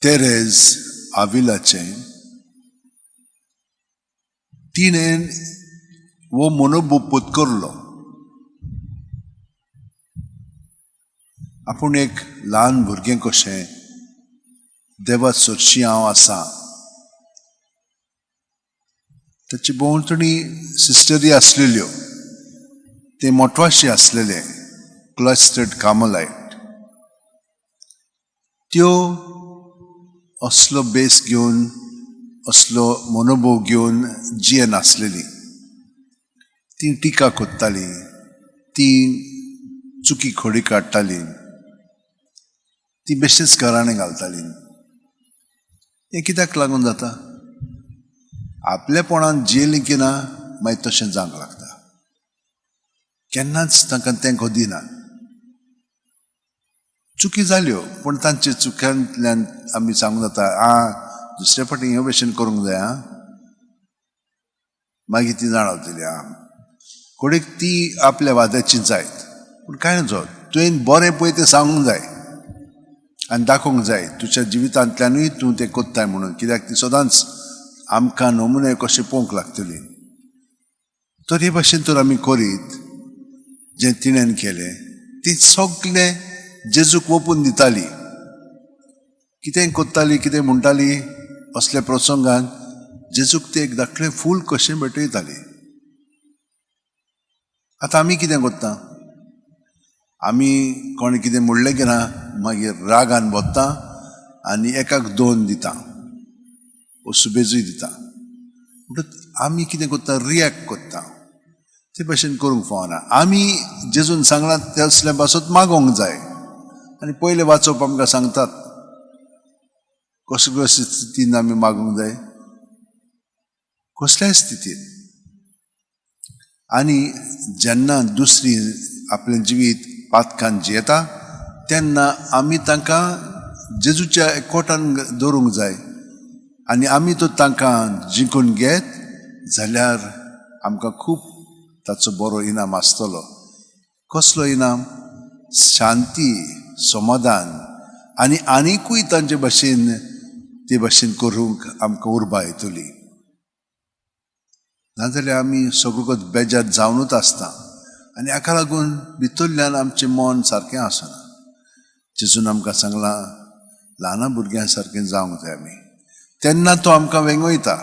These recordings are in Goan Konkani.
तेरेज आविलाचें. तिणें हो मनोभोव पत्करलो. आपूण एक ल्हान भुरगें कशें देवा सरशी हांव आसा. ताचे भोंवतणी सिस्टरी आसलेल्यो, ते मोटवाशी आसलेले क्लस्टर्ड कार्मलायट. त्यो असलो बेस घेवन असलो मनोभोव घेवन जियेन आसलेली. ती टिका कोत्ताली, ती चुकी खोडी काडटाली, ती बेश्टेच घराणें घालताली. हें कित्याक लागून जाता? आपलेपणान जियेली की ना मागीर तशें जावंक लागता. केन्नाच तांकां तेंको दिना. चुकी जाल्यो पूण तांचे चुक्यांतल्यान आमी सांगूंक जाता, आं दुसरे फावटी हे भशेन करूंक जाय. आं मागीर ती जाणवतली. आं कोडेक ती आपल्या वाद्याची जायत, पूण कांय नजो, तुवें बरें पळय तें सांगूंक जाय आनी दाखोवंक जाय तुज्या जिवितांतल्यानूय तूं तें कोत्ताय म्हणून. कित्याक ती सदांच आमकां नमुने कशें पळोवंक लागतली. तर हे भाशेन तर आमी करीत जें तिणेन केलें ती सगळें जेजूक ओपून दिताली. कितें कोत्ताली, कितें म्हणटाली असल्या प्रसंगान जेजूक ते एक धाकलें फूल कशें भेटयताली. आतां आमी कितें कोत्ता? आमी कोणें कितें म्हणलें की ना मागीर रागान वता आनी एकाक दोन दिता, सुबेजूय दिता. म्हणटकच आमी कितें करता? रिएक्ट करता. ते भशेन करूंक फावना. आमी जेजून सांगलां तसले पासत मागोवंक जाय. आनी पयलें वाचप आमकां सांगतात कसले कसले स्थितीन आमी मागूंक जाय, कसल्याय स्थितीन. आनी जेन्ना दुसरी आपलें जिवीत पातकान जियेता तेन्ना आमी तांकां जेजूच्या एकवटान दवरूंक जाय. आनी आमी तो तांकां जिंकून घेत जाल्यार आमकां खूब ताचो बरो इनाम आसतलो. कसलो इनाम? शांती, समाधान आनी आनिकूय तांचे भाशेन ते भाशेन करूंक आमकां उर्बा येतली. नाजाल्यार आमी सगळोच बेजार जावनूच आसता आनी हाका लागून भितरल्यान आमचें मन सारकें आसना. जेजून आमकां सांगलां ल्हाना भुरग्यां सारकें जावंक जाय आमी. तेन्ना तो आमकां वेंगयता,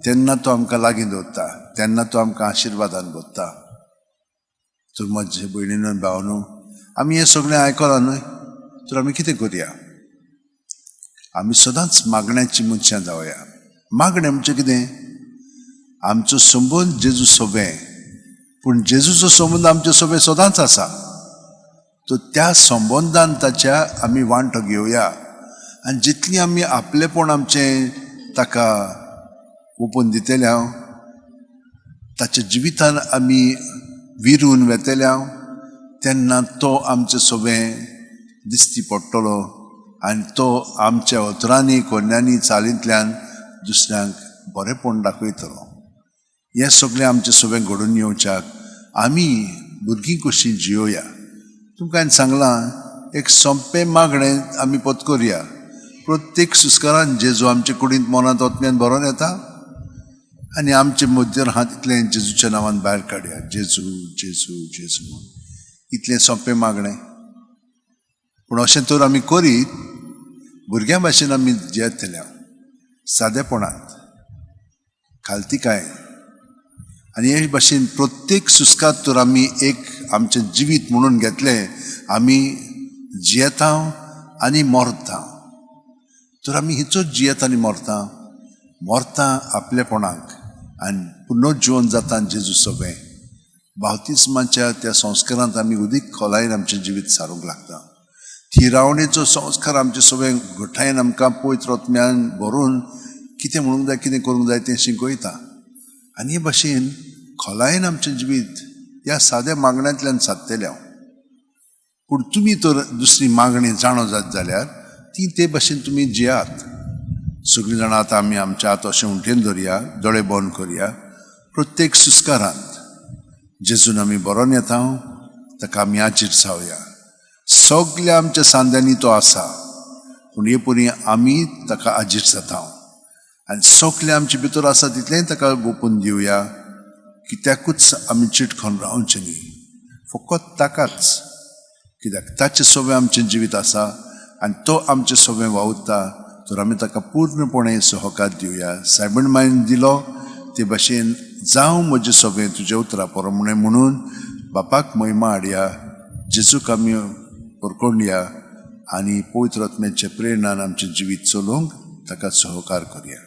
तेन्ना तो आमकां लागीं दवरता, तेन्ना तो आमकां आशिर्वादान भरता. तर म्हजे भयणीन भावनो, आमी हें सगळें आयकलां न्हय, तर आमी कितें करया? आमी सदांच मागण्याची मनशां जावया. मागणें म्हणजे कितें? आमचो संबंद जेजू सोबें, पूण जेजूचो संबंद आमचे सोबें सदांच आसा. तर त्या संबंदान ताच्या आमी वांटो घेवया आनी जितली आमी आपलेपण आमचें ताका ओपून दितले हांव, ताच्या जिवितान आमी विरून वेतले हांव, तेन्ना तो आमचे सोबें दिसती पडटलो आनी तो आमच्या उतरांनी, कोन्यांनी, चालींतल्यान दुसऱ्यांक बरेंपण दाखयतलो. हें सगळें आमचें सोबें घडून येवच्याक आमी भुरगीं कशीं जियोया. तुमकां हांवें सांगलां एक सोंपें मागणें आमी पत्करया. प्रत्येक सुस्कारान जेजू आमचे कुडींत मनांत ओतम्यान भरोन येता आनी आमचे मद्दीर हात इतलें जेजूच्या नांवान भायर काडया, जेजू जेजू जेजू म्हूण. इतलें सोंपें मागणें. पूण अशें तर आमी करीत भुरग्यां भाशेन आमी जियेतले सादेपणांत, खालतीकायेन. आनी हे भाशेन प्रत्येक सुस्कार तर आमी एक आमचें जिवीत म्हणून घेतलें, आमी जियेता आनी मरता. तर आमी हिचोच जियेता आनी मरता, मरता आपलेपणाक आनी पुनर्जिवन जाता जेजू सोबें. बावतिस्माच्या त्या संस्कारांत आमी उदीक खोलायेन आमचें जिवीत सारूंक लागता. थिरावणेचो संस्कार आमचे सोबें घटायेन आमकां पवित्र आत्म्यान भरून कितें म्हणूंक जाय, कितें करूंक जाय तें शिकयता. आनी हे भाशेन खोलायेन आमचें जिवीत ह्या साद्या मागण्यांतल्यान सादतलें हांव. पूण तुमी तर दुसरी मागणी जाणो जात जाल्यार ती ते भाशेन तुमी जियात. सगळीं जाणां आतां आमी आमच्या हात अशें उंटेन धरया, दोळे बंद करया. प्रत्येक सुस्कारांत जेजून आमी बरोवन येता, ताका आमी आजीर जावया. सगल्या आमच्या सांद्यांनी तो आसा, पूण हे परी आमी ताका आजीर जाता आनी सगलें आमचे भितर आसा तितलेंय ताका ओपून दिवया. कित्याकूच आमी चिटकोन रावचें न्ही, फकत ताकाच, कित्याक ताचें सगळें आमचें जिवीत आसा आनी तो आमचें सगळें वावुरता. तर आमी ताका पूर्णपणे सहकार दिवया. सायबण मायन दिलो ते भाशेन जावं म्हजें सगळें तुज्या उतरा प्रमाणें म्हणून बापाक महिमा हाडया, जेजूक आमी परकोंडया आनी पवित्र आत्म्याच्या प्रेरणान आमचें जिवीत चलोवंक ताका सहकार करया.